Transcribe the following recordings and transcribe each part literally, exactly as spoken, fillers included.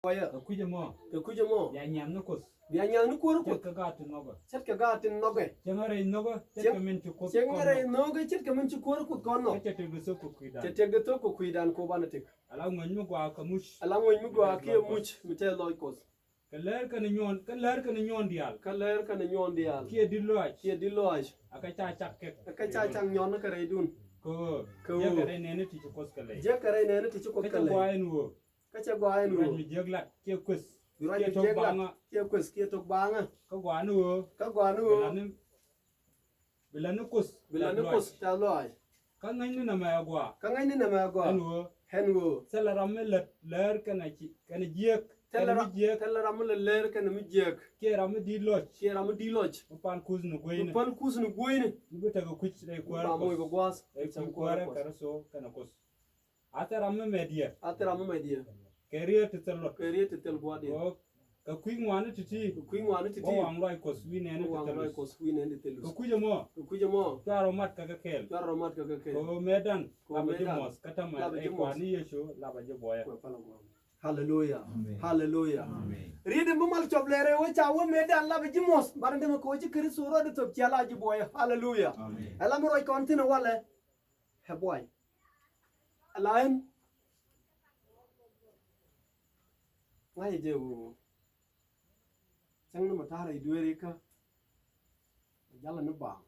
Kɛ kui̱c ɛmɔ. Kɛ kui̱c ɛmɔ. Bia nyiath ni Kuoth. Bia nyiath ni Kuoth. Ce̱tkɛ gaat tin nhɔkɛ. Ce̱tkɛ gaat tin nhɔkɛ. Cieŋ rɛy nhɔkɛ. Ce̱tkɛ min ci Kuoth kɔn nhɔk. Cieŋ rɛy nhɔkɛ ce̱tkɛ min ci Kuoth kɔn nhɔk. Cɛ tëkdɛ thok kɛ kui̱dan. Cɛ tëkdɛ thok kɛ kui̱dan kɛ ɣöö banɛ tëk. Ala ŋuɛny mi gɔaa kɛ muc. Ala ŋuɛny mi gɔaa kiɛ muc mi tɛth lɔc Kuɔth. Kɛ lɛr kɛnɛ nyuɔn, kɛ lɛr kɛnɛ nyuɔn diaal. Kɛ lɛr kɛnɛ nyuɔn diaal. Kiɛ di̱t lɔaac. Kiɛ di̱t lɔaac. A kɛ ca cak kɛ. A kɛ ca cak nyuɔn kɛ rɛydun. Kɛ ɣöö. Kɛ ɣöö. Jiäkɛ rɛy nɛɛni ti ci Kuoth kɛ lɛy. Jiäkɛ rɛy nɛɛni ti ci Kuoth kɛ lɛy. Kä cɛ gɔaa ɛn ɣöö. Kä cɛ gɔaa ɛn ɣöö. Ruac mi jiäk lat kiɛ kueth. Ruac mi jiäk lat kiɛ kueth kiɛ tok baaŋä. Kä gɔaa ni ɣöö. Kä gɔaa ni ɣöö. Bi la ni Kuoth. Bi la ni Kuoth tɛth lɔaac. Kä ŋäcni nɛmɛ ɛ gɔaa. Kä ŋäcni nɛmɛ ɛ gɔaa. Ɛn ɣöö. Ɛn ɣöö. Thilɛ ram mi lät lɛr kɛnɛ ci, kɛnɛ jiäk. Thilɛ ram, thilɛ ram mi lät lɛr kɛnɛ mi jiäk. Kiɛ ram mi di̱t lɔc. Kiɛ ram mi di̱t lɔc. Mi pal Kuoth ni gueyni. Mi pal Kuoth ni gueyni. Mi bi tekɛ kui̱c rɛy kuäärä Kuɔth. Ba moc kɛ gua̱a̱th. Rɛy kui̱c kuäärä Kritho kɛnɛ Kuoth. A thil ram mi mɛt yɛ. A thil ram mi mɛt yɛ. Kɛ riet ti thil luɔt. Kɛ riet ti thil gua̱a̱th yɛ. Kɛ kui̱ ŋuani ti̱ti̱. Kɛ kui̱ ŋuani ti̱ti̱. Bä waŋ luac Kuɔth wi̱i̱ nɛɛni ti thil luɔt. Bä waŋ luac Kuɔth wi̱i̱ nɛɛni ti thil luɔt. Kɛ kui̱c ɛmɔ. Kɛ kui̱c ɛmɔ. Cuarɛ mat kɛ kɛ kɛɛl. Cuarɛ mat kɛ kɛ kɛɛl. Kɛ ɣöö metdan. Kɛ ɣöö metdan. Lapɛ ji̱ muɔ̱th kä täämɛ. Lapɛ ji̱ muɔ̱th. Ɛ Kua̱r ni Yecu lapɛ ji̱ buɔyä. Haleluya. Amen. Haleluya. Amen. Riet in bi mal cɔp lɛr ɛ wee ca wee metdan lapɛ ji̱ muɔ̱th. Banɛ dämɛ kɛ wee ci Kritho rɔɔdɛ thöp cia la ji̱ buɔyä. Haleluya. Amen. Ɛ la mi ruac kɔn thi̱n ɛ walɛ. Ɛ buay. Ala ɛn ŋa̱cä jɛ ɣöö cäŋ ni mɛ ta̱rä i̱ dueeri kä. Jalä ni baaŋ.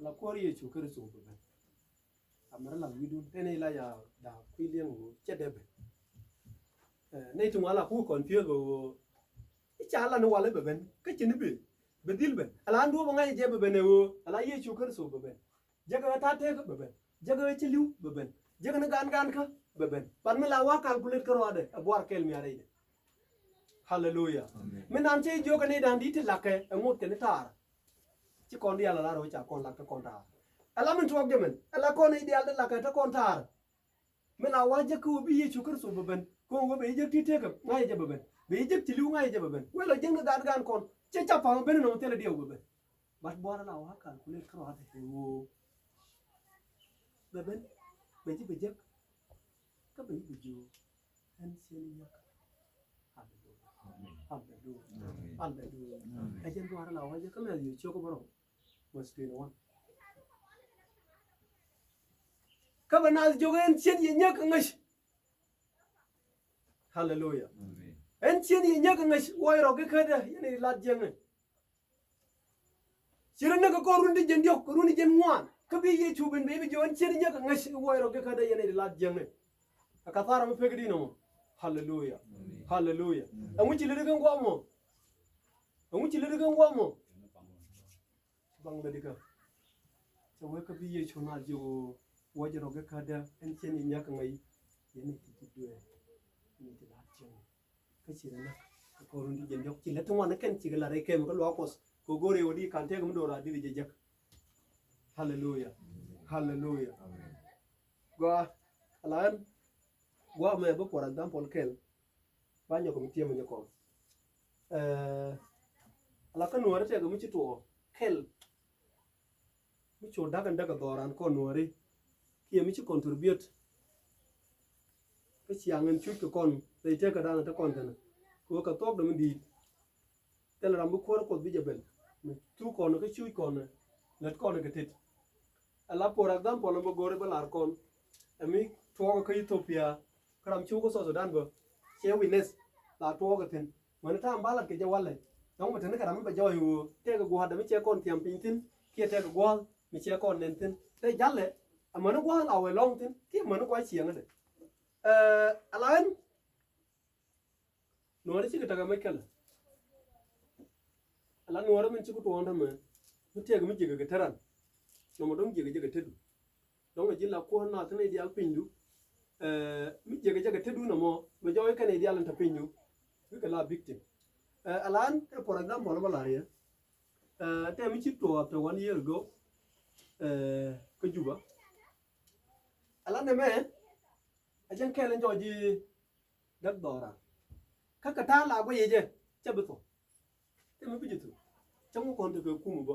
Ala Kuäär Yecu Kritho bɛ ben. Amɛ rɔ la wi̱dun tɛn ila ya da̱a̱k kui̱ liɛŋ ɣöö cɛ dee ben. Nɛy ti ŋuan la ku kɔn piöth bɛ ɣöö i̱ ca la ni walɛ bɛ ben kä ci ni ben. Bɛ dhil ben ala ɛn duɔ̱ɔ̱p ɛ ŋa̱cä jɛ bɛ ben ɛ ɣöö ala Yecu Kritho bɛ ben. Jäkä ɣä ta̱a̱ tekä bɛ ben. Jäkä ɣä ci li̱w bɛ ben. Jäkä ni gaan gaankä bɛ ben. Pan mi la wa calculate kä rɔɔdɛ ɛ buar kɛl mi a rɛydɛ. Haleluya. Amen. Mi nan cɛ jiök kɛ ni da̱a̱n di̱t ti la̱kɛ ɛ ŋot kɛ ni ta̱a̱r. Ci kɔn diaal ala rɔ ca kɔn la̱k kä kɔn ta̱a̱r. Ala min tuɔɔk jɛ mɛn ala kɔn i̱ diaal ti la̱kɛ te kɔn ta̱a̱r. Mi la wa jäk kä wä bi Yecu Kritho bɛ ben. Kä wä bɛ i̱ jäk ti tekä ŋa̱cä jɛ bɛ ben. Bɛ i̱ jäk ci li̱w ŋa̱cä jɛ bɛ ben. Wëë lɔ jäk ni gaat gaan kɔn cɛ ca pa̱ŋ ben nɔmɔ thilɛ diɛw bɛ ben. But buar la wa calculate kä rɔɔdɛ ɛ ɣöö bɛ ben bɛ ji̱ bɛ jek kä bɛ ji̱ bɛ jiök ɛn cieni nyäk. Haleluya. Amen. Haleluya. Amen. Haleluya. Amen. Ɛ jɛn buar la wa jɛ kä Mɛthiw ciök bärɔw verse twenty one. Kä bɛ naath jiök ɛn cien yɛ nyäk ŋäc. Haleluya. Amen. Ɛn cien yɛ nyäk ŋäc wuɔc rɔ ki kädä yɛn i̱ lat jiäkni. Ci rɔ näk kɛ kɔr run ti jiɛn diɔ̱k kɛ run ti jiɛn ŋuan. Kä bi Yecu ben ben bi jiök ɛn cien nyäk kɛ ŋäc i̱ wuɔc rɔ ki kädä yɛn i̱ lat jiäkni. Ɛ kathara mi pek di nɔmɔ. Haleluya. Amen. Haleluya. Amen. Ɛŋu ci lät kɛ ŋuam mɔ? Ɛŋu ci lät kɛ ŋuam mɔ? Baŋ bɛ dikä. Cɛ wee kä bi Yecu na jiök wuɔc rɔ ki kädä ɛn cien yɛ nyäk kɛ ŋäc. Yɛn i̱ ti ti duee. Yɛn i̱ ti lat jiäkni. Kä ci rɛ näk kɛ kɔr run ti jiɛn diɔ̱k ci lät ti ŋuan ni kɛn ci kɛ lat rɛy kɛm kä luaak Kuɔth. Kɛ go̱o̱r i̱ wä di kan tëëk mi do̱raar di̱t jɛ jek. Haleluya. Haleluya. Amen. Gɔaa. Ala ɛn gua̱a̱th mɛ bi for example kɛl. Ba nyɔk mi tiɛm mi nyɛ kɔn. Ala kä nuɔri tɛk mi ci tuɔɔ kɛl. Mi cu da̱k ɛn däk ɛ dhɔran kɔn nuɔri kiɛ mi ci contribute. Kä ciaŋ ɛn cuc kɛ kɔn rɛy tëkä dan ɛ te kɔn tɛnɛ kɛ wä kɛ thuɔk dɛ mi di̱i̱t. Thilɛ ram bi kuäär Kuɔth bi jɛ ben mi thuk kɔn kä cuc kɔn lät kɔn kɛ tet. Ala for example ɛn bä go̱ri bä lar kɔn ɛ mi tuɔɔk kä Ethiopia kä ram cu kä South Sudan bä cɛ witness la tuɔɔk ɛ thi̱n. Mäni ta̱a̱ mi ba lat kɛ jɛ walɛ dɔ̱ŋ bɛ teni kɛ ram mi bɛ jɔɔc ɣöö tɛkɛ gua̱a̱th dɛ mi cɛ kɔn thiam piny thi̱n kiɛ tɛkɛ gua̱a̱th mi cɛ kɔn nɛn thi̱n. Tɛ jalɛ ɛ mäni gua̱a̱th la wɛ lɔ̱ŋ thi̱n kiɛ mäni gua̱a̱th ciɛŋädɛ. Ala ɛn Nuɔɔri cikɛ tekɛ mec kɛlɛ. Ala nuɔɔri min cikɛ tuɔɔn tämɛ mi tëëk mi jiäkɛ kɛ te ran. Nɔmɔ dɔ̱ŋ jiäkɛ jɛ kɛ tetdu. Dɔ̱ŋ ɛ ji̱ la kuäär naath te nɛy diaal pinydu. Mi jiäkɛ jɛ kɛ tetdu nɔmɔ bɛ jɔɔc kɛn nɛy diaal in te pinydu. Bikɛ la victim. Ala ɛn tɛ for example bä la̱r yɛ. Tɛ mi ci tuɔɔk after one year ago kä Juba. Ala nɛmɛ a jɛn kɛɛl in jɔɔc ji̱ däk dhɔra. Kä kɛ ta̱a̱ la guɛc yɛ jɛ cɛ bi thuɔ̱k. Tëë mi bi ji̱ thuk cä ŋu kɔn tekɛ kum bä.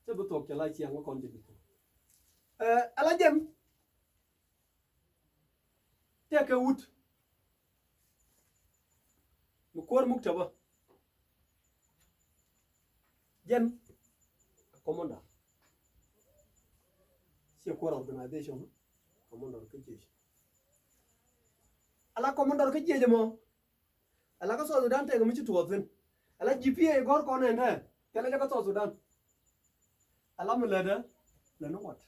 Cä bi thuɔ̱k cɛ la ciaŋ ŋu kɔn cɛ bi thuk. Ala jɛn tëë kɛ wut. Mi kuäär muktabä. Jɛn a commander. Ciɛ kuäär organization, commander kä jiec. Ala commander kä jiec ɛmɔ. Ala kä South Sudan tëëkɛ mi ci tuɔɔk thi̱n. Ala G P A gɔ̱r kɔn ɛn tɛ thilɛ jɛ kä South Sudan. Ala mi lätdä lɛ ni what?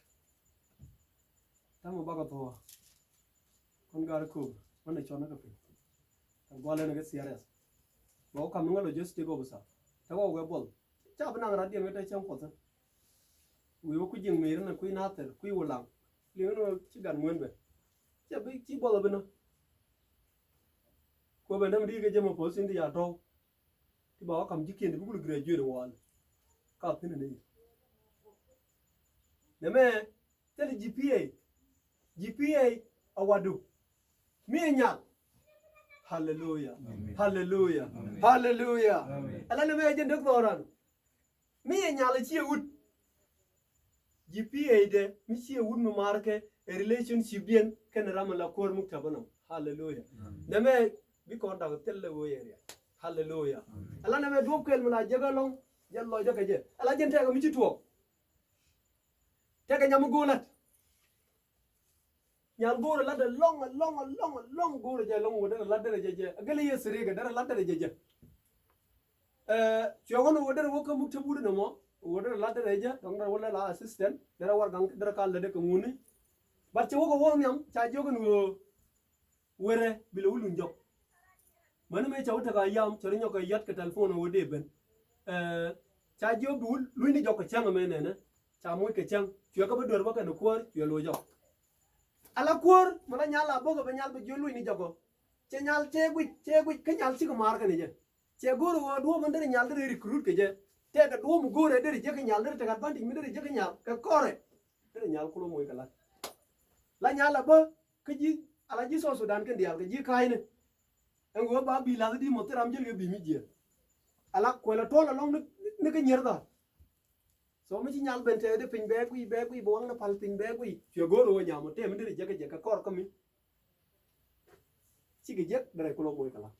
Tamɛ bakɔ thuɔ̱k. Kɔn gar ko̱o̱k mɛn ɛ cɔn ni kɛ piny. Tɛ gualɛ ni kɛ serious. Bɛ wä kam ni ŋä logistic officer. Tɛ wä wä buɔl. Ca bi naŋ rat diɛn kɛ tɛ cäŋ kuɔth. Wi̱i̱ wä kui̱ jiŋ mi̱i̱r ni kui̱ nathɛr kui̱ wä laŋ. Liŋ ni wä ci gat ŋuɛn bɛ. Ca bi ci buɔl bä ni. Kuɛ bɛ näm di̱i̱t kɛ jɛ mɔ post in di ya tɔ̱w. Ti ba wä kam ji̱kiɛn ti bi kul graduate wal. Ka thi̱n ni. Nɛmɛ thil G P A. G P A a wadu. Mi ɛ nyal. Hallelujah. Amen. Hallelujah. Amen. Hallelujah. Amen. Ala nɛmɛ jɛ dek dhɔran. Mi ɛ nyal a ciɛ wut. G P A dɛ mi ciɛ wut mi markɛ ɛ relationship diɛn kɛn ram mi la kuäär muktabä nɔm. Hallelujah. Amen. Nɛmɛ bi kɔn dak thil lɛ wee area. Hallelujah. Amen. Ala nɛmɛ duɔp kɛl mi la jek alɔŋ jɛ lɔcdä kɛ jɛ. Ala jɛn tɛkɛ mi ci tuɔɔk. Tɛkɛ nyam mi go̱o̱r lat. Nyal go̱o̱rɛ lat ɛlɔ̱ŋ, ɛlɔ̱ŋ, ɛlɔ̱ŋ, ɛlɔ̱ŋ go̱o̱rɛ jɛ ɛlɔ̱ŋ wä derɛ lat derɛ jɛ jɛ. Gɛlɛ yɛ sirikɛ derɛ lat derɛ jɛ jɛ. Ɛ, cuɛ wä ni wä derɛ wä kä muktab wut ni mɔ. Wä derɛ lat derɛ jɛ, dɔ̱ŋ derɛ wä lɛ la assistant, derɛ warɛgak, derɛ ka lätdɛ kɛ ŋuni. But cɛ wä kɛ wä nhiam, ca jiök ni wä. Werɛ bi lɛ wä luny jɔk. Mäni mëë ca wä tekɛ a yam cɛ rɔ nyɔk kɛ yat kɛ telephone wä dee ben. Ɛ, ca jiök bi wä luny ni jɔk kɛ cäŋ ɛmɛ nɛnɛ. Ca moc kɛ cäŋ cuɛ kä bä duer bä kɛn kuäär cuɛ loc jɔk. Ala kuäär mɛ la nyal a bäkɛ bɛ nyal bɛ jiök luny ni jɔk ɔ. Cɛ nyal cɛ guic cɛ guic kä nyal cikɛ maar kɛn jɛ. Cɛ go̱o̱rɛ ɣöö duɔ̱ɔ̱p in derɛ nyal derɛ recruit kɛ jɛ. Tɛkɛ duɔ̱ɔ̱p mi go̱o̱rɛ derɛ jiäk kɛ nyal derɛ tekɛ advantage mi derɛ jiäk kɛ nyal kɛ kɔrɛ. Derɛ nyal kulɛ moc kɛ lat. La nyal a bä kä ji̱ ala ji̱ South Sudan kɛn diaal kɛ ji̱ ka̱a̱cni. Ɛn ɣöö ba bi̱i̱ la̱th di mɔ thil ram jäl kɛ bi̱i̱ mi jiɛɛr. Ala kuɛl a tuɔl alɔŋ ni, ni kä nyier dhal. So mi ci nyal ben tɛɛth di piny bɛ guiy bɛ guiy bɛ waŋ ni pal piny bɛ guiy. Cuɛ go̱o̱r ɣöö nyam ɔ tɛm in derɛ jiäk kɛ jiäk kɛ kɔr kä mi. Cikɛ jiäk derɛ kulɛ moc kɛ la.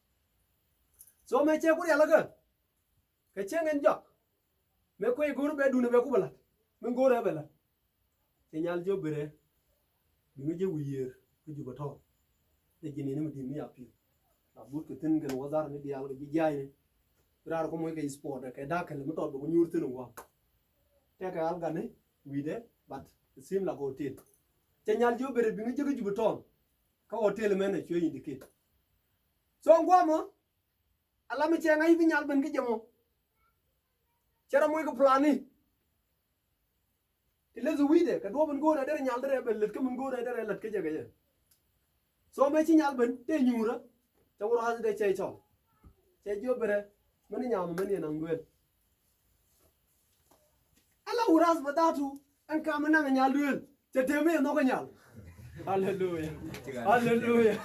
So mɛ cɛ ku rialikä. Kɛ cieŋ in jɔak. Mëë kuec go̱o̱r bɛ duni bɛ ku bɛ la̱t. Min go̱o̱r ɛ bɛ la̱t. Cɛ nyal jiök bi rɛɛ. Bi ŋäc jɛ wi̱i̱ yiëër kä Jubɛ tɔ̱. Dee ji̱ ni̱n mi di̱i̱t mi ya pi̱i̱. La but kɛ thi̱n kɛn wä dhar ni diaal kɛ ji̱ jiaacni. Bi raar kɔ moc kɛ sport kɛ da̱k kɛl mi tɔt bɛ ku nyuur thi̱n in gua̱a̱m. Tɛkɛ algani wi̱i̱dɛ but it seem like hotel. Cɛ nyal jiök bi rɛɛ bi ŋäc jɛ kä Jubɛ tɔ̱. Kä hotel mɛn ɛ cuɛ indicate. So in gua̱a̱m ɔ. Ala mi cɛ ŋa̱c bi nyal ben kä jɛ mɔ. Cɛ rɔ moc kɛ plani. Ti leth wi̱i̱dɛ kɛ duɔ̱ɔ̱p in go̱o̱rɛ derɛ nyal derɛ ben lät kä min go̱o̱rɛ derɛ lät kä jɛ kɛ jɛ. So mëë ci nyal ben tëë nyuurä. Cɛ wur ɣa̱th dee cɛ cɔl. Cɛ jiök bi rɛɛ mɛn nyam mɛn yɛn naŋ duel. Ala wur ɣa̱th bɛ dhatu ɛn kam mi naŋ nyal duel. Cɛ tëë mi yɛ nhɔk nyal. Hallelujah. Hallelujah.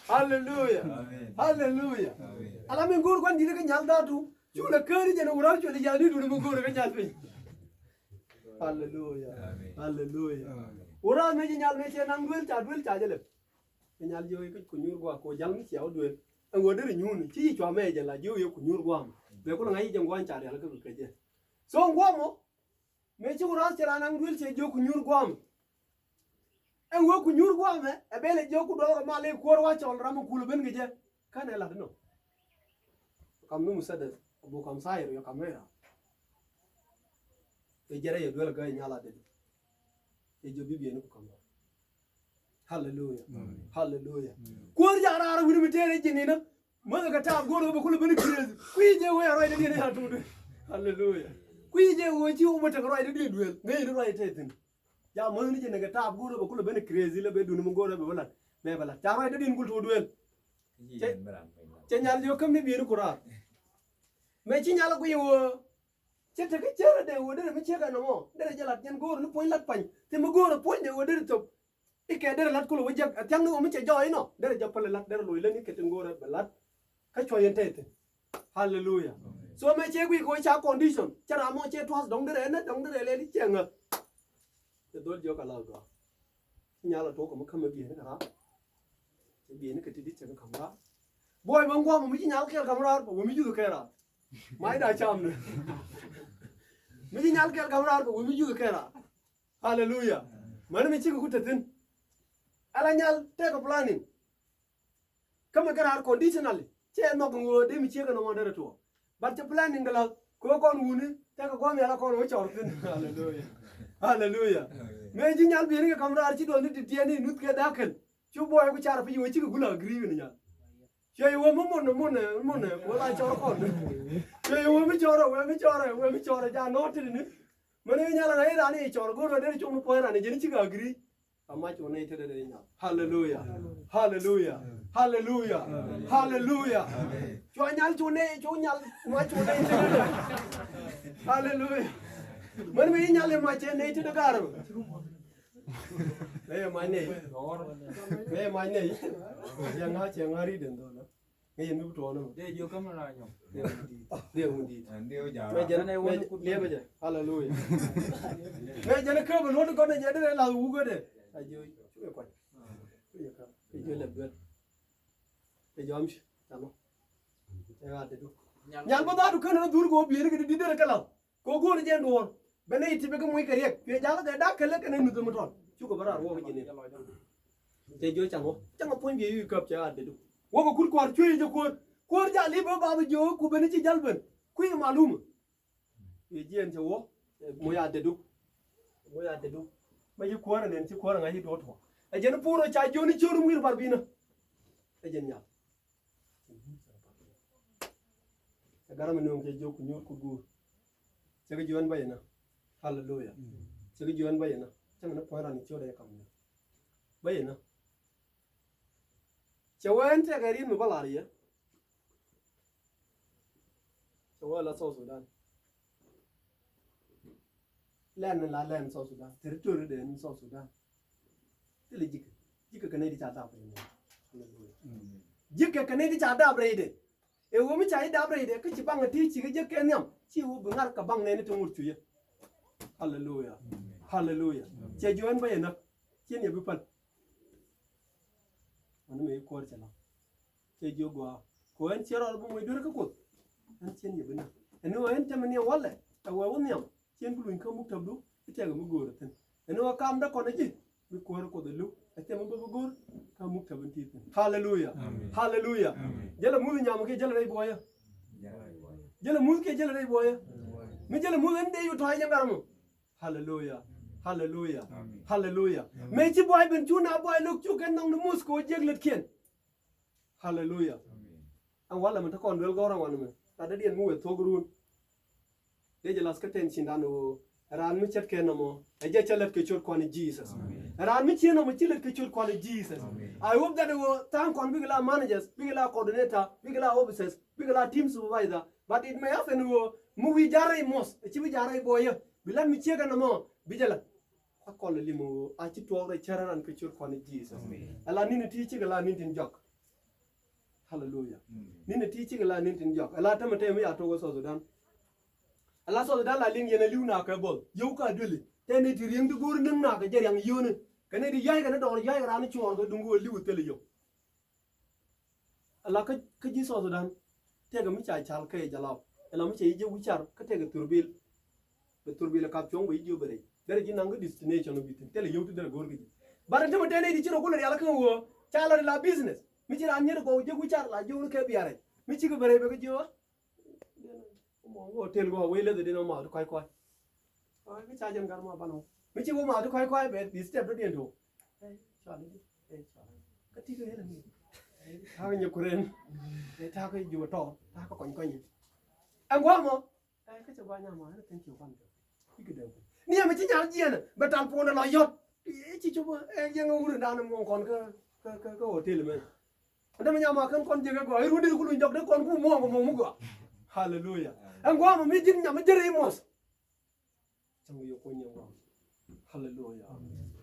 Hallelujah. Amen. Hallelujah. Amen. Ala min go̱o̱r gua̱n di̱t kä nyal dhatu. Cu lɛ käri jɛn wur ɣa̱th cuɛ lɛ yal ni duni mi go̱o̱r kä nyal piny. Hallelujah. Amen. Hallelujah. Amen. Wur ɣa̱th mëë ci nyal mëë cɛ naŋ duel ca duel ca jɛ lɛp. Kɛ nyal jiök i̱ kä ku nyuur gua̱a̱ kɛ wä ja̱l mi cia wä duel. Ɛn wä derɛ nyuuni ci ci cua mɛ jɛ la jiök i̱ ku nyuur gua̱a̱ mɛ. Bɛ kulɛ ŋa̱c i̱ jɛ ŋuan ca rial kä kɛ jɛ. So ŋuɔmɔ mëë ci wä rath cɛ raan aŋ duel cɛ jiök ku nyuur gua̱a̱ mɛ. Ɛn wä ku nyuur gua̱a̱ mɛ ɛ bɛl ɛ jiök ku dɔɔk ɛ mal i̱ kuäär wa cɔl ram mi kul ben kɛ jɛ. Känɛ lat inɔ. Kam ni musaddas abu kam sayir yɔ kam rɛy ram. Ɛ jɛrɛ yɛ duel kä nyal adɛdi. Ɛ jiök bi biɛni ku kam ram. Hallelujah. Amen. Hallelujah. Amen. Kuäär ja̱ raar wi̱ni mi tëë rɛy ji̱n inä. Mäthɛ kɛ taap go̱o̱r ɣöö bɛ kulɛ ben crazy. Kui̱ jɛ wee a ruacdɛ diɛn in a tuut duel. Hallelujah. Kui̱ jɛ wee ci wä bä tek ruacdɛ diɛn duel. Ŋäcni ruacdɛ tëë thi̱n. Ja̱ mäthni jɛ nɛ kɛ taap go̱o̱r ɣöö bɛ kulɛ ben crazy lɛ bɛ duni mi go̱o̱r ɣöö bɛ bä la̱t. Bɛ bɛ la̱t. Ca ruacdɛ diɛn kul tuut duel. Cɛ, cɛ nyal jiök käm ni bieni ku raar. Mëë ci nyal a guiy ɣöö cɛ tekɛ cärä dee ɣöö derɛ mi ciek ɛnɔmɔ derɛ jɛ la̱t jɛn go̱o̱r ni puɔ̱ny la̱t pa̱ny. Thim mi go̱o̱r ɛ puɔ̱ny dee ɣöö derɛ thop. Ikɛ derɛ la̱t kulɛ wä jiäk ɛ thia̱ŋni ɣöö mi cɛ jɔɔc inɔ derɛ jɛ päl ɛ la̱t derɛ loc lätni kɛ tin go̱o̱rɛ bɛ la̱t. Kä cuɔ̱c ɛn tɛy thi̱n. Hallelujah. Amen. So mëë cɛ guic kɛ ɣöö ca condition cɛ ram mɔ cɛ tua̱th dɔ̱ŋ derɛ ɛnɛ dɔ̱ŋ derɛ lɛl i̱ cɛ ŋäth. Cɛ dhol jiɔk a la̱th gɔaa. Ci nyal a tuɔk kɛ mi kämɛ bieyni kɛ raar. Cɛ bieyni kɛ ti̱ti̱ cɛ kɛ ka̱m raar. Buɔy bä ŋuɔm mi ci nyal kɛl kam raar bä wä mi juth kɛ raar. Mac da cam ni. Mi ci nyal kɛl kam raar bä wä mi juth kɛ raar. Haleluya. Mani mi cikɛ ku te thin. Ala nyal tɛk planning. Kä mi kɛ raar conditionally. Cɛ nhɔk ŋuɔ dee mi ciek ɛn ŋuɔ derɛ tuɔ. But cɛ planning kɛ lath kɛ kɔn wuni tɛk kɛ guam yal a kɔn wä cɔr thin. Haleluya. Haleluya. Mëë ci nyal bieni kɛ kam raar ci duɔth ni ti tiɛni nuth kɛ dakel. Cu buɔy ku car pi ci wä cikɛ gula agree ni nyal. Cuɛ yi wä mi mun mun mun ku la cɔr kɔn. Cuɛ yi wä mi cɔr wä mi cɔr wä mi cɔr ja nɔ ti ni. Mani nyal a ŋa̱c ran i̱ cɔr go̱r wä dee cum ni puɔ̱ny ran i̱ jeni cikɛ agree. A mac cu nɛy tetdä dee nyal. Haleluya. Haleluya. Haleluya. Haleluya. Cua nyal cu nɛy cu nyal mac cu nɛy tetdä. Haleluya. Mani mi i̱ nyal i̱ mac cɛ nɛy tetdä ga̱r. Nɛy i̱ mac nɛy. Nɛy i̱ mac nɛy. Cɛ ŋa̱ cɛ ŋa̱ ri̱t in dhɔlä. Ŋäc yɛn mi bi tuɔɔk ni mɔ. Dee jiök kä mi la nyɔk. Dee wun di̱i̱t. Dee wun di̱i̱t. Dee wun di̱i̱t. Mɛ jɛn, mɛ jɛn, liepä jɛ. Haleluya. Mɛ jɛn kä bi luɔt kɔn jɛ dee la wukɛ dee. A jiök cukɛ kuany. Cukɛ kä. Cukɛ lɛ duel. Cɛ jɔam ci. Canɔ. Cɛ ɣaat dee du. Nyal bä dhaadu kän ni dhur kɛ wä bieri kɛ di di derɛ kɛ la. Kɛ go̱o̱r jɛ duɔ̱ɔ̱r ben nɛy ti bɛ kɛ moc kɛ riɛk cuɛ jakä kɛ dak kɛ lek kɛn ɛ nuth ɛmɛ tɔn. Cukɛ bä raar wä kɛ ji̱n i̱. Cɛ jiök caŋ wä caŋ ɛ puɔ̱ny biɛ i̱ käp cɛ a dedu. Wä kɛ kut kua̱r cuɛ jɛ kuäär. Kuäär jal i̱ bä bapä jiök ku ben i̱ ci jal ben kui̱ malumä. Cuɛ jiɛn cɛ wä moc a dedu. Moc a dedu. Mɛ ci kuäär ɛ nɛn ci kuäär ɛ ŋa̱c i̱ duɔ̱ɔ̱r tuɔ̱k. Ɛ jɛn i̱ puur ɔ ca jiön i̱ ciöör i̱ ŋui̱r bar binä. Ɛ jɛn nyal. Cɛ garam mi nööŋ cɛ jiök ku nyuur kut guur. Cɛ kɛ jiök ɛn bä yɛn ɛ. Haleluya. Cɛ kɛ jiök ɛn bä yɛn ɛ. Cɛ mɛ ni puɔ̱ny ran i̱ ciöt ɛ kam ni. Bä yɛn ɛ. Cɛ wee ɛn tɛkɛ ri̱t mi bä lar yɛ. Cɛ wee la South Sudan. Lɛn ni la lɛn South Sudan. Territory den South Sudan. Thilɛ ji̱kɛ. Ji̱kɛ kɛ nɛy ti ca dap rɛy nɛy. Haleluya. Ji̱kɛ kɛ nɛy ti ca dap rɛy dee. Ɛ ɣöö mi ca ji̱ dap rɛy dee kä ci baŋ ɛ ti ci kɛ jek kɛ nhiam ci ɣöö bi ŋa̱r kɛ baŋ nɛɛni ti ŋut cu yɛ. Haleluya. Haleluya. Cɛ jiök ɛn bä yɛ näk. Cien yɛ bi päl. Wani mëë kuäär cɛ la. Cɛ jiök gɔaa kɛ ɣöö ɛn ciɛ rɔɔdɛ bi moc duer kä Kuoth. Ɛn cien yɛ bi näk ɛn ɣöö ɛn tɛmɛ ni ɛ walɛ ɛ wee wä nhiam. Cien bi luny kä muktäbdu i̱ tɛkɛ mi göörä thi̱n. Ɛn ɣöö kamdä kɔn ɛ ji̱ bi kuäär Kuoth ɛ li̱w ɛ tɛmɛ bä bi göör kä muktäb in ti thi̱n. Haleluya. Amen. Haleluya. Amen. Jälɛ muth nyam kiɛ jälɛ rɛy buɔyä. Jälɛ muth kiɛ jälɛ rɛy buɔyä. Mi jälɛ muth ɛn dee yu tɔ̱a̱c jɛ ŋa̱r mɔ. Haleluya. Haleluya. Amen. Haleluya. Amen. Mëë ci buay ben cu na buay lo̱k cuk kɛn nhɔk ni muth kɛ wä jiäk lätkiɛn. Haleluya. Amen. Ɛn walɛ mi te kɔn duel gɔ̱rä wan mɛ lat dee diɛn mi wee thok run. Dee jɛ lath kä tɛn cindan ɣöö ɛ raan mi ce̱tkɛ nɔmɔ ɛ jɛ cä lät kɛ ciöt Kuan Jesus. Amen. Ɛ raan mi ciɛ nɔmɔ ci lät kɛ ciöt Kuan Jesus. Amen. I hope that ɣöö tha̱a̱ŋ kɔn bikɛ la managers, bikɛ la coordinator, bikɛ la officers, bikɛ la team supervisor. But it may happen ɣöö mi wi̱i̱ ja̱r rɛy muɔth ɛ ci bi ja̱r rɛy buɔyä bi lät mi ciekɛ nɔmɔ bi jɛ lät. A kɔl ɛ lim ɣöö a ci tuɔɔk rɛy cär ran kɛ ciöt Kuan Jesus. Amen. Ɛ la ni̱n ɛ ti cikɛ la ni̱n tin jɔk. Haleluya. Amen. Ni̱n ɛ ti cikɛ la ni̱n tin jɔk. Ɛ la tämɛ tɛm mi a tok ɛ South Sudan. Ɛ la South Sudan la liŋ yɛn ɛ li̱w nakä both. Yio̱w ka dueli. Tɛn ni ti ri̱eŋ ti go̱o̱r ni̱ŋ nakä jɛ riaŋ yio̱ni. Kɛ ni ti ya̱ckɛ ni dɔɔr ya̱ckɛ ran cuɔɔr kɛ duŋ kɛ wä li̱w thil yio̱w. Ala kä, kä ji̱ South Sudan tëëkɛ mi ca cal kä jɛ jalap. Ala mi ca ji̱ jɛ wi̱car kä tëëkɛ thurbil. Bɛ thurbil ɛ kap cuɔ̱ŋ bɛ ji̱ jiök bɛ rɛy derɛ ji̱ naŋ kä destination bi thi̱n thilɛ yio̱w ti derɛ go̱o̱r kä ji̱. Bat ɛn tämɛ tɛn nɛy ti ci rɔ kulɛ rial kä ɣöö ca la ri la business mi ci raan nyiet kɔw jiäk wi̱car la jiök ni kɛ biarɛ mi cikɛ bɛ rɛy bɛ kä jiök. Mɔ hotel gɔaa wec leth ɛ den ɔ math ti kɔc kɔc. Kä ca jɛn gat ma banɔ mi ci wä math ti kɔc kɔc bɛ bi step dɔ̱diɛn to. Kä ti kɛ ɣel ni ta̱a̱ kɛ nyɛ kuren. Ta̱a̱ kɛ ji̱ wä tɔ ta̱a̱ kɛ kɔny kɔny. Ɛn gua̱a̱ mɔ. Kä cɛ gua̱a̱ nyam ma ɣän kɛn ci wä kɔn kɛ. Ni ɛmɛ ci nyal jiɛn bɛ tal puɔ̱n ɛ lɔ yɔt. Ci cop ɛ yɛn ɣä wurɛ dan mɔ kɔn kä kä kä hotel mɛ. Ɛn dämɛ nyam ma kän kɔn jiɛk ɛ gɔaa i̱ ruɔ̱n dee kulu jɔk dee kɔn ku muɔ̱ɔ̱ŋ kɛ muɔ̱ɔ̱ŋ mi gɔaa. Haleluya. Ɛn gua̱a̱ mɔ mi ji̱n nyam mi jär i̱ muɔth. Cäŋ yɛ kuɔny yɛ ŋuan. Haleluya.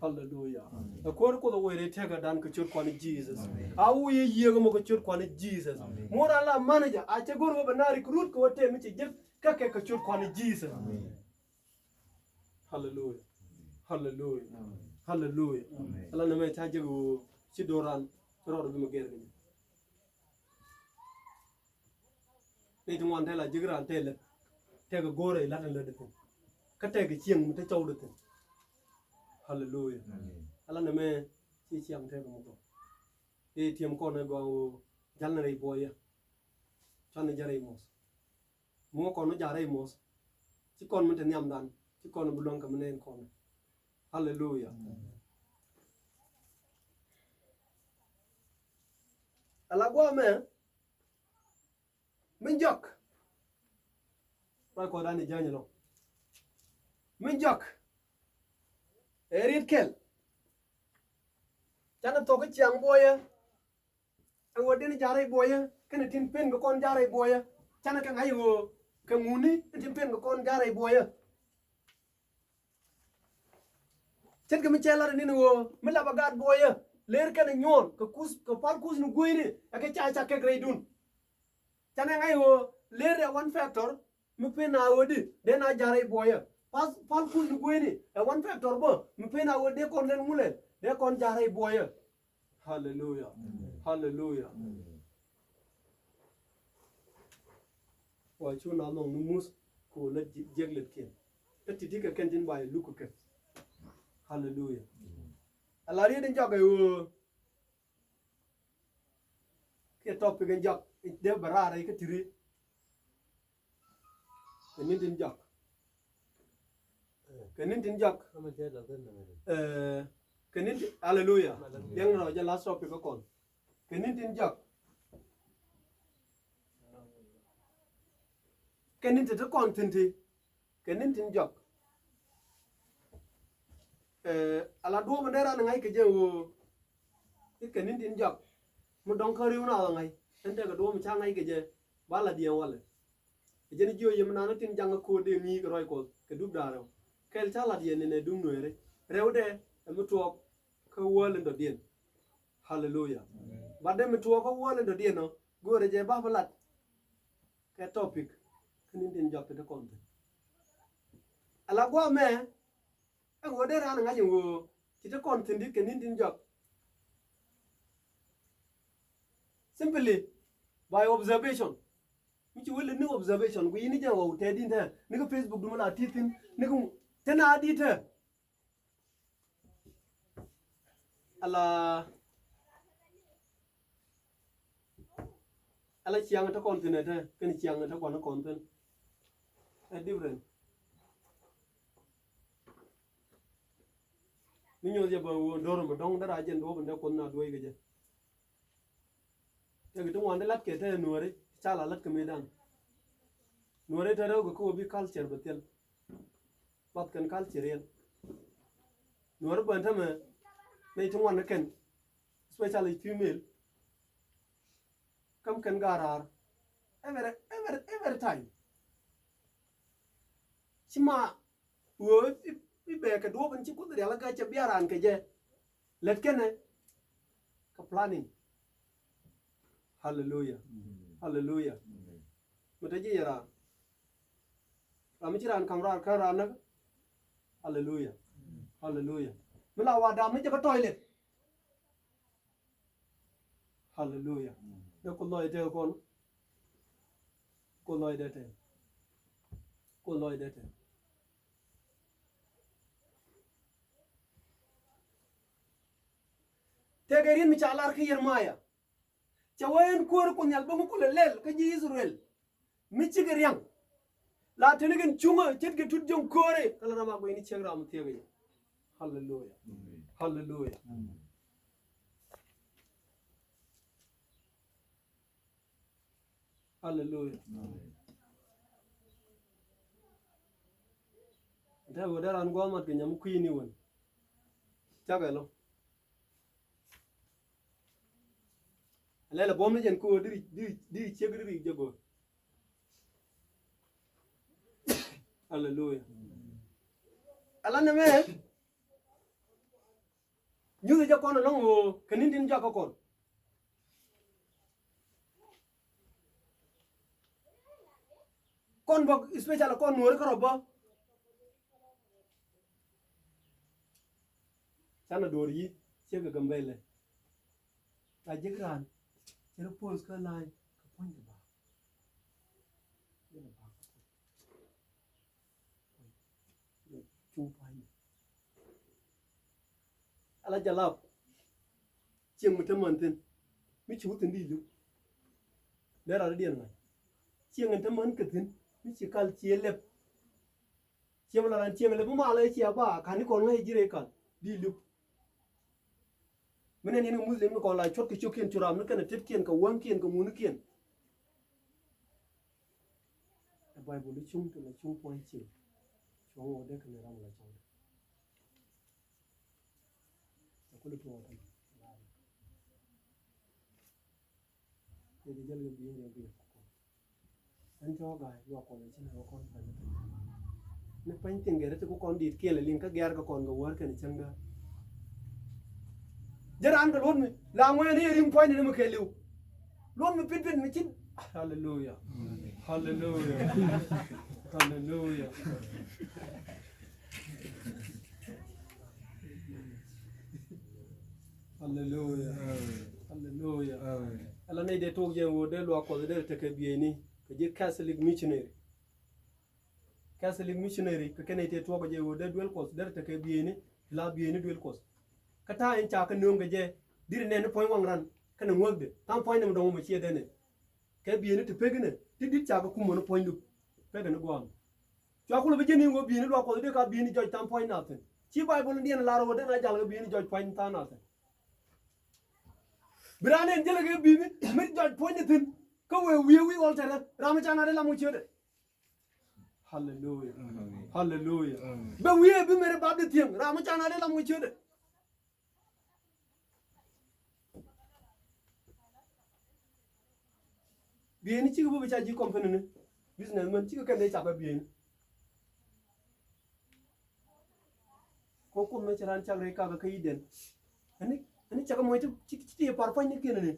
Haleluya. Ɛ kuäär Kuoth ɛ wee rɛy tëkädan kɛ ciöt Kuan Jesus. A wee yɛ yiëë kɛ mɔ kɛ ciöt Kuan Jesus. Muɔ̱ɔ̱n ran la manager a cɛ go̱r wä bɛ na recruit kɛ wä tëë mi cɛ jek kä kɛ kɛ ciöt Kuan Jesus. Haleluya. Haleluya. Haleluya. Ala nɛmɛ ca jek wä ci do̱ran rɔɔd bi mɛ gɛr kɛ jɛ. Tëë ti ŋuan tëë la ji̱k raan tëë lät. Tëë kɛ go̱o̱rɛ ilat in lätdɛ thi̱n. Kä tëë kɛ cieŋ mi te cɔwdɛ thi̱n. Haleluya. Amen. Ala nɛmɛ ci ciaŋ tëë kɛ mi gɔaa. Tëë tiɛm kɔn ɛ gɔaa ɣöö jal ni rɛy buɔyä. Cuan ni jal rɛy muɔth. Mi wä kɔn wä jal rɛy muɔth. Ci kɔn mi te nhiamdan. Ci kɔn bi luäŋ kɛ mi nɛn kɔn. Haleluya. Amen. Ala guamɛ. Min jɔk. Ruac Kuɔth dan i̱ jäny ɛlɔ̱ŋ. Min jɔk. Ɛ riet kɛl. Canɛ thok kä ciaŋ buɔyä. Ɛn ɣöö den ja̱rɛ i̱ buɔyä kɛnɛ tin pen kɛ kɔn ja̱rɛ i̱ buɔyä. Canɛ kɛ ŋa̱c ɣöö kɛ ŋuni tin pen kɛ kɔn ja̱rɛ i̱ buɔyä. Ce̱tkɛ mi cɛ lat ɛ ni̱n ɣöö mi lapɛ gaat buɔyä. Ler kɛnɛ nyuɔɔn kɛ kuth kɛ pal kuth ni gueyni. Ɛ kɛ ca ca kɛk rɛydun. Canɛ ŋa̱c ɣöö ler ɛ one factor. Mi pen a ɣöö di dee na ja̱rɛ i̱ buɔyä. Pal kuth ni gueyni ɛ one factor bä. Mi pen a ɣöö dee kɔn lɛl ŋulɛ dee kɔn ja̱rɛ i̱ buɔyä. Haleluya. Amen. Haleluya. Amen. Wa cu na nhɔŋ ni muth kɛ ɣöö la jiɛk lɛtkiɛn. Kä ti̱ti̱ kɛ kɛn tin ba yɛ luk kɛ kɛ. Haleluya. Amen. Ala riet in jɔk ɛ ɣöö kiɛ topic in jɔk dee bɛ raar rɛy kä ti̱ri. Kɛ ni̱n tin jɔk. Kɛ ni̱n tin jɔk. Ɛ, kɛ ni̱n tin, haleluya. Haleluya. Liɛŋ rɔ jɛ last topic kä kɔn. Kɛ ni̱n tin jɔk. Kɛ ni̱n ti ti kɔn thi̱n ti. Kɛ ni̱n tin jɔk. Ɛ, ala duɔ̱ɔ̱p in dee ran ŋa̱c kɛ jɛ ɣöö i̱ kɛ ni̱n tin jɔk. Mi dɔ̱ŋ kä ri̱w na ɣä ŋa̱c ɛn tekɛ duɔ̱ɔ̱p in ca ŋa̱c kɛ jɛ. Ba la diɛn walɛ. Ɛ jɛn jiö yɛ mi naan tin jaŋ kä ko̱o̱t dee ŋi̱i̱c kɛ ruac Kuɔth kɛ dup da̱a̱r rɛw. Kɛl ca lat yɛ ni nɛ dup nueeri rɛwdɛ ɛ mi tuɔɔk kä wäl in dɔ̱diɛn. Haleluya. Amen. Bat dee mi tuɔɔk kä wäl in dɔ̱diɛn ɔ go̱o̱rɛ jɛ ba bi lat. Kɛ topic kä ni̱n tin jɔk ti ti kɔn thi̱n. Ala guamɛ ɛn ɣöö dee raan ŋa̱c ɛn ɣöö ci ti kɔn thi̱n dit kɛ ni̱n tin jɔk. Simply by observation. Mi ci wä lät ni observation ku yini jɛ ɣɔw tɛɛt din tɛ ni kä Facebook dum ala ti thi̱n ni kä tɛn a dit tɛ. Ala ala ciaŋ te kɔn thi̱n ɛ te kɛn ciaŋ te kɔn kɔn thi̱n. Ɛ different. Mi nyuɔth jɛ bä wä do̱r mɛ dɔ̱ŋ dara jɛn duɔ̱p in dee kuoth na duɔ̱c kɛ jɛ. Tëëkɛ ti ŋuan ti lat kɛ te nuɔri ca la lat kɛ mëëdan. Nuɔri te rɛw kɛ kä wä bi culture bɛ thil. Bath kɛn culture yɛn. Nuɔri bän tämɛ nɛy ti ŋuan ni kɛn, especially female. Käm kɛn gaaraar every, every, every time. Ci ma ɣöö i̱ bɛ kɛ duɔ̱ɔ̱p in ci Kuoth rial kä cɛ bia raan kɛ jɛ. Lät kɛnɛ kɛ planning. Haleluya. Haleluya. Mi te ji̱ yɛ raan ram mi ci raan ka̱m raan kä raan näk. Haleluya. Haleluya. Mi la wa dam ni jɛ kä toilet. Haleluya. Dee Kuoth lɔcdɛ tɛth kɔn. Kuoth lɔcdɛ tɛth. Kuoth lɔcdɛ tɛth. Tëëkɛ riet mi ca lar kä Yeremia. Cɛ wee ɛn kuäär Kuoth Nhial bä mi kulɛ lɛl kä ji̱ Ithɛrɛl. Mi cikɛ riaŋ la teni kɛn cuŋä ce̱tkɛ tut jiɔŋ kööri kä la ram a guɛyni ciek ram thiek i̱. Haleluya. Haleluya. Haleluya. Ntä wä dee ran gua̱a̱th mat kɛ nyam kui̱ni wän. Cakɛ lɔ. Lɛl ɛ buɔ̱m ni jɛn ko̱o̱r di ri, di ri, di ri ciek di ri jɛ go̱o̱r. Haleluya. Ala nɛmɛ nyuthi jɛ kɔn ɛlɔ̱ŋ ɣöö kɛ ni̱n tin jakä kɔn. Kɔn bä especially kɔn nuɔ̱ɔ̱ri kärɔ̱ bä. Canɛ duɔ̱ɔ̱r yi̱ ciek kɛ Gambɛlɛ. Ca jek raan cɛ rɔ post kä line kɛ puɔ̱ny kɛ ba. Ala jalap. Cieŋ mi te män thi̱n mi ci wä thi̱n di li̱w. Dee rat diɛn ŋa̱c. Cieŋ in te män kɛ thi̱n mi ci kal ciɛ lɛp. Cieŋ la ran cieŋ lɛp mi malɛ cia ba ka̱n ni kɔn ŋa̱c ji̱ rɛy kal di li̱w. Mi nɛn yɛn kɛ Muslim ni kɔn la cuɔt kɛ ciökiɛn cu ram ni kɛn a tetkiɛn kɛ wäŋkiɛn kɛ ŋunikiɛn. Ɛ Baibol i̱ cuŋ ti la cuŋ puɔ̱ny cieŋ. Cuɔ̱ŋ wä dee kɛn ram la cɔŋ. Ɛ kul tuɔɔk kɛn. Yɛ di jäl kɛ bi̱i̱ rɛ bi̱i̱ kɔn. Ɛn cɔɔk ga̱a̱c luak kɔn i̱ ci nɛ wä kɔn pɛn. Ni pɛny thi̱n gɛr ti ku kɔn di̱i̱t kiɛn lɛ liŋ kä gɛr kɛ kɔn kɛ wäär kɛn cäŋ däär. Jɛ raan kɛ luɔt mi la ŋuɛɛn i̱ riŋ puɔ̱ny ni mi kɛ li̱w. Luɔt mi pit pit mi cin. Haleluya. Haleluya. Haleluya. Haleluya. Amen. Haleluya. Amen. Ala nɛy dee tuɔɔk jɛ ɣöö dee luaak Kuɔth dee tekɛ bieyni kɛ ji̱ Catholic missionary. Catholic missionary kɛ kɛn nɛy tëë tuɔɔk jɛ ɣöö dee duel Kuɔth dee tekɛ bieyni ti la bieyni duel Kuɔth. Kä ta̱a̱ in ca kɛ nööŋ kɛ jɛ di̱t nɛn ni puɔ̱ny waŋ ran kɛnɛ ŋuäkdɛ tha̱a̱ŋ puɔ̱ny ni mi dɔ̱ŋ mɛ ciɛ dee nɛ. Kɛ bieyni ti pek inɛ ti di̱t ca kɛ kum mɔ ni puɔ̱nydu pek in gua̱a̱m. Cua kulɛ bi ji̱n i̱ wä bi̱i̱ni luaak Kuɔth dee ka bi̱i̱ni jɔc tha̱a̱ŋ puɔ̱ny nath thi̱n. Ci Baibol in diɛn lar wä dee na jal kɛ bi̱i̱ni jɔc puɔ̱ny tha̱a̱ŋ nath thi̱n. Bi raan in jälɛ kɛ bi̱i̱ni mi jɔc puɔ̱ny ni thi̱n. Kä wëë wiee wi̱i̱ ɣɔl tɛtɛ ram mi ca na dee lam wä ciötdɛ. Haleluya. Amen. Haleluya. Amen. Bɛ wiee bi mɛrɛ bap di thi̱eŋ ram mi ca na dee lam wä ciötdɛ. Bieyni cikɛ bä bi ca ji̱ company ni business män cikɛ kɛn dee cakɛ bieyni. Kɔ kum mɛ ci ran cak rɛy kakä kä yi̱dɛn. Ɛni ɛni cakɛ mɔc ti ci ti par pua̱nynikiɛn ɛni.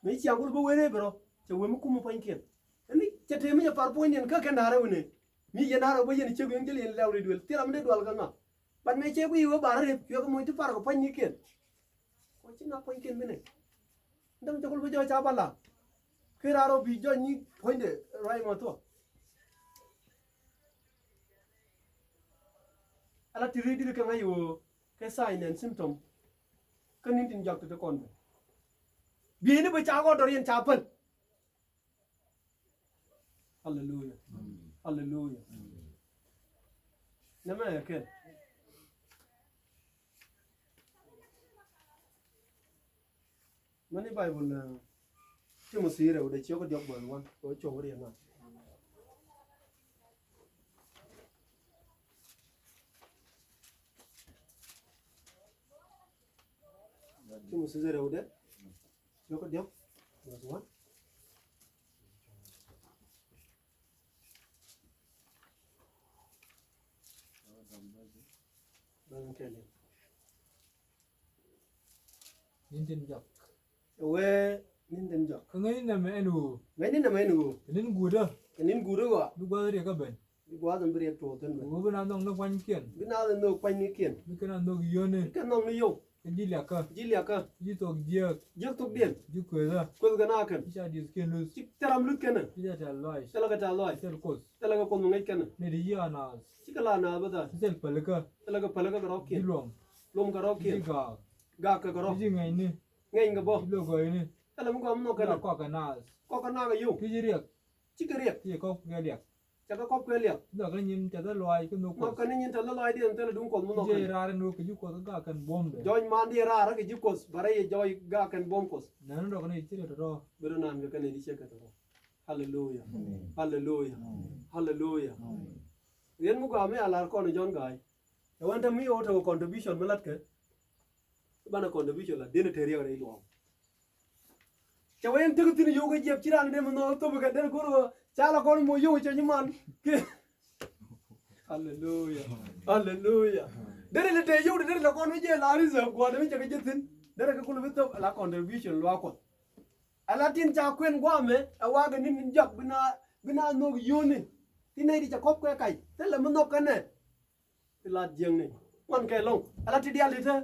Mɛ ci ciaŋ kul bä wen rɛy bɛ rɔ cɛ wen mi kum mi pua̱nykiɛn. Ɛni cɛ tëë mi cɛ par pua̱nyniɛn kä kɛn da̱rɛ wene. Mi yɛn da̱rɛ bä yɛn cek yɛn jɛl yɛn lɛw rɛy duel thil ram mi dee dual kä ŋa. But mëë cɛ kui̱ wä bar rep cuɛ kɛ moc ti par kɛ pua̱nynikiɛn. Kɔ ci ŋa pua̱nykiɛn bi nɛn. Däm cɛ kul bi jɔɔc ca bä la. Ki raar ɔ bi jɔɔc ni puɔ̱nydɛ ruac mɔ thuɔ. Ala ti ri diri kɛ ŋa̱c wä kɛ sign and symptom. Kä ni̱n tin jɔak ti ti kɔn bɛ. Bieyni bä ca ɣɔt dɔr yɛn ca päl. Haleluya. Amen. Haleluya. Amen. Nɛmɛ ɛ kɛn. Mani Baibol na Timothi rɛw dee ciök diɔk bäth wan kɛ cuɔ̱ŋ riɛn na. Timothi rɛw dee ciök diɔk bäth wan. Ni̱n tin jɔk. Wee ni̱n tin jɔk. Kä ŋäcni nɛmɛ ɛn ɣöö. Ŋäcni nɛmɛ ɛn ɣöö. Kɛ ni̱n guutdä. Kɛ ni̱n guutdä ɣɔaa. Bi gua̱a̱th riɛk kä ben. Bi gua̱a̱th ɛn bi riɛk tuɔɔk thi̱n ben. Ɣöö bi na nhɔk ni pua̱nynikiɛn. Bi na nhɔk pua̱nynikiɛn. Bi kɛn a nhɔk yio̱ni. Bi kɛn nhɔk ni yio̱w. Kä ji̱ liakä. Ji̱ liakä. Ji̱ thok jiääk. Jiäk thokdiɛn. Ji̱ kuëthä. Kuëth kɛ na kɛn. Ji̱ ca dieth kiɛn luth. Ci thil ram luth kɛn. Ji̱ ca tɛ̈th lɔaac. Thilɛ kɛ tɛ̈th lɔaac. Thil Kuoth. Thilɛ kɛ Kuoth mi ŋäc kɛn. Ni di ji̱ a naath. Cikɛ la naath bä tha̱a̱ŋ. Thil pälikä. Thilɛ kɛ pälikä kɛ rɔ̱kiɛn. Ji̱ luɔm. Luɔm kɛ rɔ̱kiɛn. Ji̱ gaak. Gaak kɛ kɛ rɔ̱. Ji̱ ŋäcni. Ŋɛny kɛ bä. Ji̱ lo̱k gɔyni. Thilɛ mi gɔaa mi nhɔk kɛn. Ji̱ la kɔk kɛ naath. Kɔk kɛ naath kɛ yio̱w. Ki ji̱ riɛk. Cikɛ riɛk. Ci kɔk kɛ liak. Cɛ kɛ kɔp kɛ liak. Nhɔk kɛ ni nyin tɛ̈th lɔaacdiɛn thilɛ duŋ Kuɔth. Nhɔk kɛ ni nyin tɛ̈th lɔaacdiɛn thilɛ duŋ Kuɔth mi nhɔk kɛn. Ji̱ raar ɛn ɣöö kɛ ji̱ Kuɔth kä gak kɛn buɔ̱mdɛ. Jɔɔc man diɛ raar kɛ ji̱ Kuɔth bɛ rɛy jɔɔc gak kɛn buɔ̱m Kuɔth. Nɛn ni dɔk ni ci riɛk tɔ̱tɔ̱. Bi rɔ naan kɛ kɛn ni di ciek kɛ tɔ̱tɔ̱. Haleluya. Amen. Haleluya. Amen. Haleluya. Amen. Riɛn mi gɔaa mi a lar kɔn Jɔ̱ɔ̱n Ga̱a̱c. Ɛ wan te mi ɣöö te kɛ contribution mi latkɛ. Banɛ contribution la den te riɛk rɛy luɔ̱ɔ̱ŋ. Cɛ wee ɛn tek thi̱n yio̱w kä jiɛp ci raan dee mi nhɔk thop kɛ derɛ go̱r ɣöö ca la kɔn mɔ yio̱w cɛ nyi man. Kiɛ. Haleluya. Haleluya. Derɛ lɛ te yio̱w derɛ lɛ kɔn mi jɛ la reserve gua̱a̱r mi cɛ kɛ jɛ thi̱n. Derɛ kɛ kulɛ bi thop ala contribution luaak Kuɔth. Ala tin ca kuɛn gua̱a̱mɛ ɛ wakä ni̱n tin jɔak bi na bi na nhɔk yio̱wni. Ti nɛy ti cɛ kɔp kɛ kac thilɛ mi nhɔk kɛnɛ. Ti lat jiäkni ŋuan kɛ lɔ̱ŋ ala ti diaal ti te.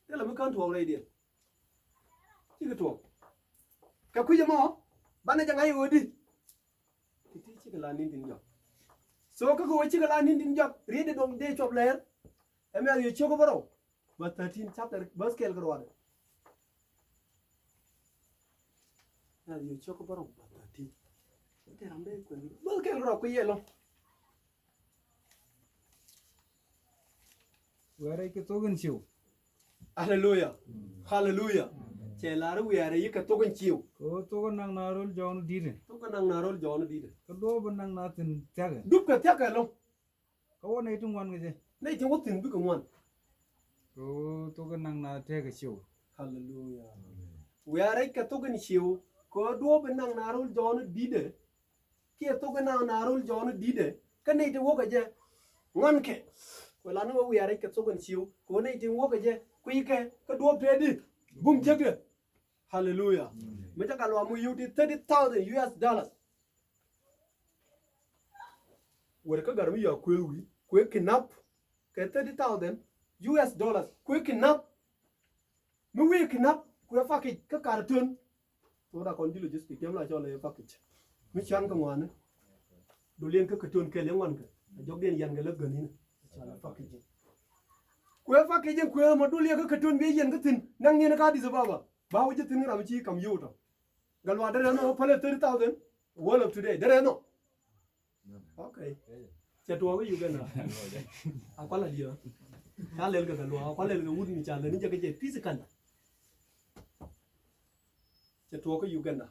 Thilɛ mi kän tuɔɔk rɛydiɛn. Cikɛ tuɔɔk kɛ kui̱c ɛmɔ. Banɛ jɛ ŋa̱c ɣöö di. Ti ti cikɛ la ni̱n tin jɔak. So kä kɛ ɣöö cikɛ la ni̱n tin jɔak riet di duɔ̱ŋ dee cuɔp lɛɛr. Ɛmɛ a ɣöö ciök kä bärɔw. Verse thirteen, chapter, verse kɛl kɛ ruaadɛ. Nath yɛ cɔk bä rɔ verse thirteen. Tɛ ram dee kuɛn. Verse kɛl kɛ ruaadɛ kui̱ yɛ lɔ. Wiarɛ kɛ thok in ciw. Haleluya. Haleluya. Cɛ lar wiarɛ yi kɛ thok in ciw. Kɛ ɣöö thok in naŋ na rol jɔɔn di̱tɛ. Thok in naŋ na rol jɔɔn di̱tɛ. Kɛ duɔ̱ɔ̱p in naŋ na thi̱n thia̱kɛ. Dup kɛ thia̱kɛ lo̱ŋ. Kä wä nɛy ti ŋuan kɛ jɛ. Nɛy ti wä thi̱n bikɛ ŋuan. Kɛ ɣöö thok in naŋ na tɛkɛ ciw. Haleluya. Wiarɛ kɛ thok in ciw. Kɛ ɣöö duɔ̱ɔ̱p in naŋ na rol jɔɔn di̱tɛ. Kiɛ thok in naŋ na rol jɔɔn di̱tɛ. Kä nɛy ti wä kɛ jɛ ŋuan kɛ. Kuɛ lan wä wiarɛ kɛ thok in ciw. Kɛ ɣöö nɛy ti wä kɛ jɛ kui̱ kɛ kä duɔ̱ɔ̱p tɛɛdi. Bum jekdɛ. Haleluya. Mi ca ka luam mi yio̱w ti thirty thousand U S dollars. Wër kä gar mi yɔa kuëë wi̱i̱ kuëë kinap kɛ thirty thousand U S dollars kuëë kinap. Mi wi̱i̱ kinap kuëë package kä kar tön. Thok da kɔn ji̱ logistic tiɛm la cɔl ɛ package. Mi cuan kɛ ŋuani. Doliɛn kä kɛ tön kɛl yɛ ŋuan kɛ a jɔkdiɛn yɛn kɛ lä gän in. Cɔl ɛ package. Kuëë package in kuëë mɔ doliɛn kä kɛ tön bi yɛn kä thi̱n naŋ niɛn kä Addis Ababa. Ba wä ji̱ thi̱n ram ci kam yio̱w tɔ. Gat luaak derɛ nɔ pälɛ thirty thousand. World of today derɛ nɔ. Okay. Cɛ tuɔɔk kä Uganda. A kualɛ diɛ. Ca lɛl kɛ gat luaak a kualɛ kɛ wut mi ca lɛ ni jɛ kɛ jɛ physical. Cɛ tuɔɔk kä Uganda.